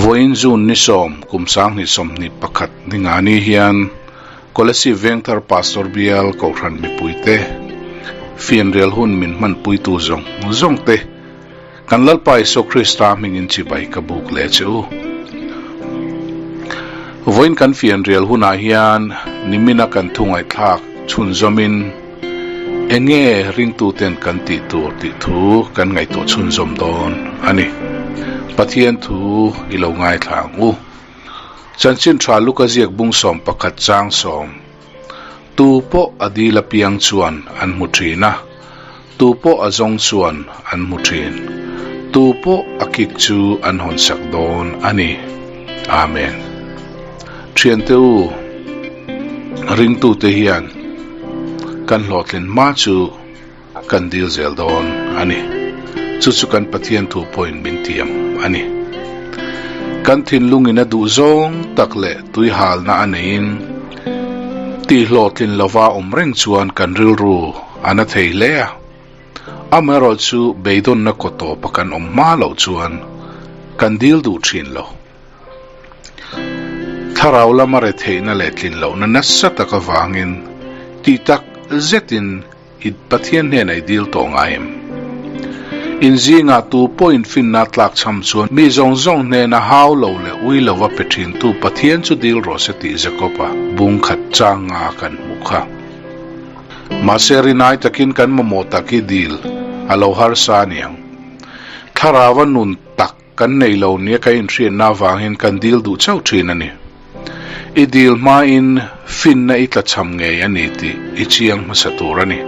Vawiin June ni sawm kum 2021 ni nga ni hian Kolasib Vengthar Pastor Bial Kohhran mipuite fianrial hun min hmanpuitu zawng zawng te kan Lalpa Isua Krista hmingin chibai ka buk leh che u. Vawiin kan fianrial hunah hian nimina kan thu ngaihthlak chhunzawmin enge ringtuten kan tih tur tih thu kan ngaihtuah chhunzawm dawn a ni. Pathian thu i lo ngaithla ang u. Chanchin tha Luka ziak bung 11 chang 10. Tu pawh a dil apiang chuan an hmu thin a, tu pawh a zawng chuan an hmu thin. Tu pawh a kik chu an hawnsak dawn a ni. Amen. Thiante u, ringtute hian kan hlawhtlin hma chu kan dil zel dawn a ni. Chu chu kan Pathian thu pawhin min tiam a ni. Kan thinlungin a duh zawng tak leh tuihalna a neiin tihhlawhtlin lova awm reng chuan kan rilru a na thei hle a. Amaherawhchu beidawnna kaw tawpa kan awm hma loh chuan kan dil duh thin lo. Thlarau lama retheihna leh tlin lohna nasa tak avangin tih tak zetin i Pathian hnenah i dil tawh ngai em? In zingah tu pawhin finna tlak chham chuan mi zawng zawng hnena hau lo leh ui lova pe thintu Pathian chu dil rawh se tih Jakob-a bung khat chang nga kan hmuh kha. Mahse rinai takin kan mamawh tak hi dil a lo harsa aniang. Thlarau a nun tak Kan nei lo nia ka inhriatna avangin kan dil duh chauh thin a ni. I dil hmain finna i tlachham ngei a ni tih i chiang hmasa tur a ni.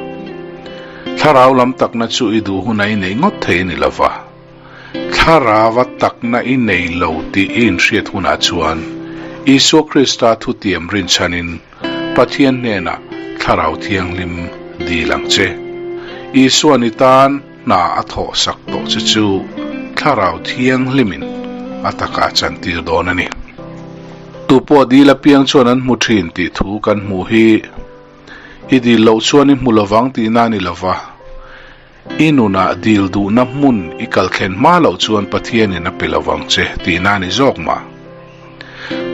Thlarau lam takna chu i duh huna i neih ngawt thei a ni lova. Thlarauva takna i nei lo tih i inhriat hunah chuan Isua Krista thutiam rinchhanin Pathian hnenah Thlarau Thianghlim dil ang che. Isuan i tan hna a thawh sak tawh che chu Thlarau Thianghlimin a takah chantir dawn a ni. Tupawh dil apiang chuan an hmu thin tih thu kan hmuh hi i dil loh chuan i hmu lovang tihna a ni lova, i nunah dil duhna hmun i kal thlen hma loh chuan Pathianin a pe lovang che tihna a ni zawk mah.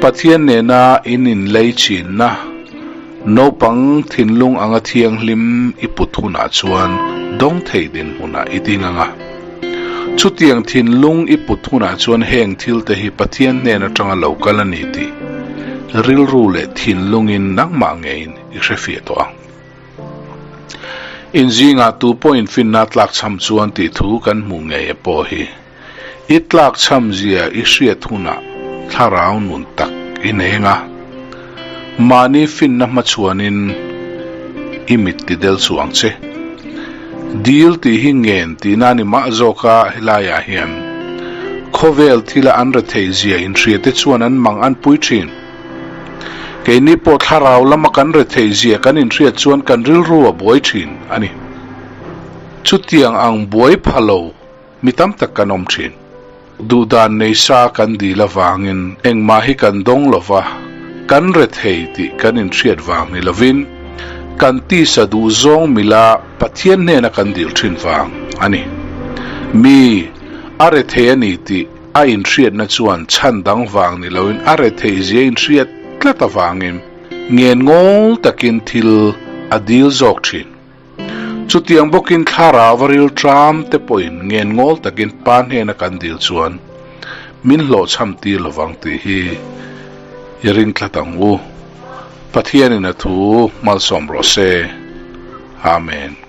Pathian nena in inlei chinna, naupang thinlung anga thianghlim i put hunah chuan dawng thei dinhmunah i ding ang a. Chutiang thinlung i put hunah chuan heng thilte hi Pathian hnen atanga lo kal a ni tih rilru leh thinlungin nangmah ngeiin i hrefiah tawh ang. In zingah tu pawhin finna tlakchham chuan tih thu kan hmuh ngei a pawh hi. I tlak chham zia i hriat hunah thlarau nun tak i nei anga, mahni finna hmachhuanin i mit ti del chu ang che. Dil tih hi ngen tihna a ni mah zawk a, helaiah hian khawvel thila an rethei zia inhriate chuan an mang an pui thin. Keini pawh thlarau lama kan rethei zia kan inhriat chuan kan rilru a buai thin a ni. Chutiang ang buai pha lo Mi tam tak kan awm thin. Duhdan nei sa kan dil avangin engmah hi kan dawng lo va, kan rethei tih kan inhriat vang ni lovin kan tisa duh zawng mila Pathian hnena kan dil thin vang a ni. Mi a rethei a ni tih a inhriatna chuan chhan dang vang ni loin a rethei zia inhriat tlat avangin ngen ngawl takin thil a dil zawk thin. Chutiang bawkin thlarau a ril tram te pawhin ngen ngawl takin pa hnena kan dil chuan min hlawhchham tir lovang tih hi i ring tlat ang u. Pathianin a thu malsawm rawh se. Amen.